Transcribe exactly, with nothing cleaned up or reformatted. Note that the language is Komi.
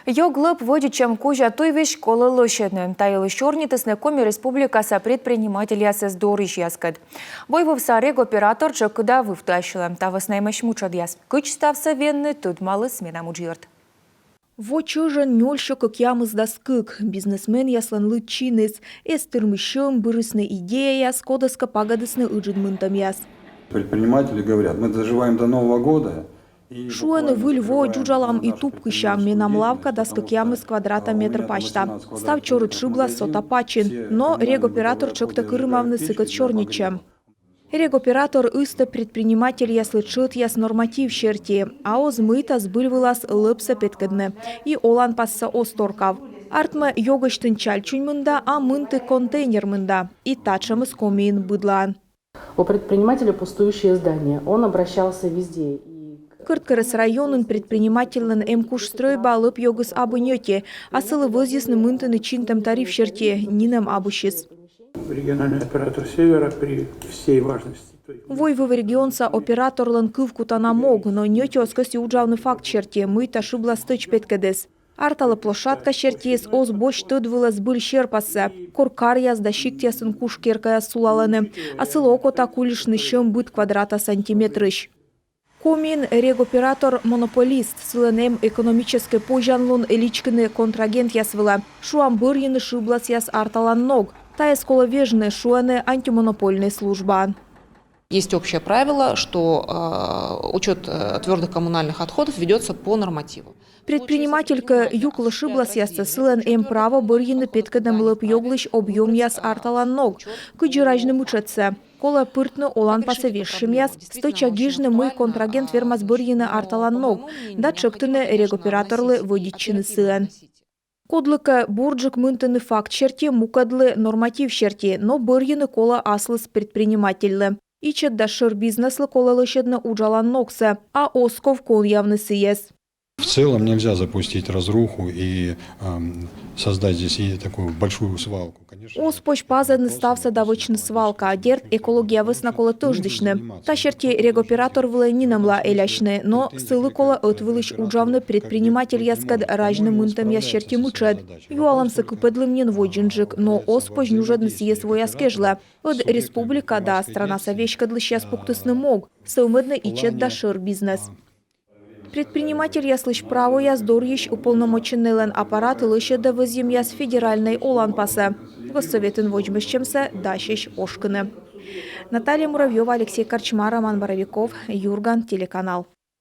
Ёг лӧп вӧдитчӧм кузя туйвизь колӧ лӧсьӧдны. Та йылысь сёрнитісны Коми Республикаса предпринимательясӧс дорйысьяскӧд. Войвывса регоператор тшӧкыда вывті ассьылӧ. Та вӧсна эмӧсь мытшӧдъяс. Кыдз ставсӧ венны, тӧдмаліс менам уджъёрт. Во чӧжӧн нёль сё кӧкъямысдас кык. Бизнесменъяслӧн лыдсиныс. Эз тырмы сьӧм, бырисны идеяяс, кодӧскӧ пагӧдісны ыджыд мынтӧмъяс. Предприниматели говорят: мы доживаем до Нового года. Шуӧны, выль воӧдз уджалам и тупкысям. Менам лавка дас кӧкъямыс квадрата метр пасьта. Став чорыд шыблас сота пачын. Но регоператор тшӧктӧ кырымавны сыкӧд сёрнитчӧм. Регоператор ыстӧ предпринимательяслы тшӧтъяс норматив серти. А оз мыйта збыль вылас лӧпсӧ петкӧдны. И оланпассӧ оз торкав. Артмӧ ёгӧсьтын чальчунь мында, а мынті контейнер мында. И татшӧмыс Комиын быдлаын. У предпринимателя пустующее здание. Он обращался везде. И Кӧрткерӧс районын предпринимательлӧн эм куш стрӧйба, лӧп ёгыс абу ньӧти. А сылы вӧзйисны мынтыны чинтӧм тариф серти, нинӧм абусьыс. Региональный оператор Севера при всей важности. Войвыв регионса операторлӧн кывкутана мог, но ньӧти оз кӧсйы уджавны факт серти, мыйта шыблас стӧч петкӧдіс. Арталӧ площадка серти, оз босьт тӧд вылӧ збыль серпассӧ. Кор каръяс да сиктъясын куш керкаяс сулалӧны. А сылы окота кульыштны сьӧм быд квадрата сантиметрысь. Комиын регоператор монополист, сылӧн эм экономическӧй позянлун личкыны контрагентъяс вылӧ. Шуам, бӧрйыны шыбласъяс арталан ног. Тайӧс колӧ вежны, шуӧны антимонопольнӧй службаын. Есть общее правило, что э, учет э, твердых коммунальных отходов ведется по нормативу. Предприниматель кӧ юклӧ шыбласъяссӧ, сылӧн эм право бӧрйыны петкӧдӧм лӧп ёглысь объёмъяс арталан ног. Кыдзи разьны мытшӧдсӧ? Колӧ пыртны оланпасӧ вежсьӧмъяс, стӧча гижны, мый контрагент вермас бӧрйыны арталан ног, да тшӧктыны регоператорлы вӧдитчыны сыӧн. Кодлыкӧ бурджык мынтыны факт серти, мукӧдлы норматив серти, но бӧрйыны колӧ аслыс предпринимательлы. Ичӧт да шӧр бизнеслы колӧ лӧсьӧдны уджалан ногсӧ, а оз ков конъявны сійӧс. В целом нельзя запустить разруху и эм, создать здесь и такую большую свалку. Конечно, Оз позь пазӧдны ставсӧ да вӧчны свалка. Дерт, экология вӧсна колӧ тӧждысьны. Та серти регоператор вылӧ нинӧмла элясьны, но сылы колӧ ӧтвылысь уджавны предпринимательяскӧд разьны мынтӧмъяс серти мытшӧд. Юалӧмсӧ кыпӧдлім нин водзынджык, но оз позь нюжӧдны сійӧс вояс кежлӧ. Ӧд республика да странаса веськӧдлысьяс пуктісны мог сӧвмӧдны ичӧт да шӧр бизнес. Предпринимательяслысь правояс дорйысь уполномоченнӧйлӧн аппарат лӧсьӧдӧ вӧзйӧмъяс федеральнӧй оланпасӧ. Госсоветын водзмӧстчӧмсӧ дасьӧсь ошкыны. Наталья Муравьева, Алексей Корчма, Роман Боровиков, Юрган телеканал.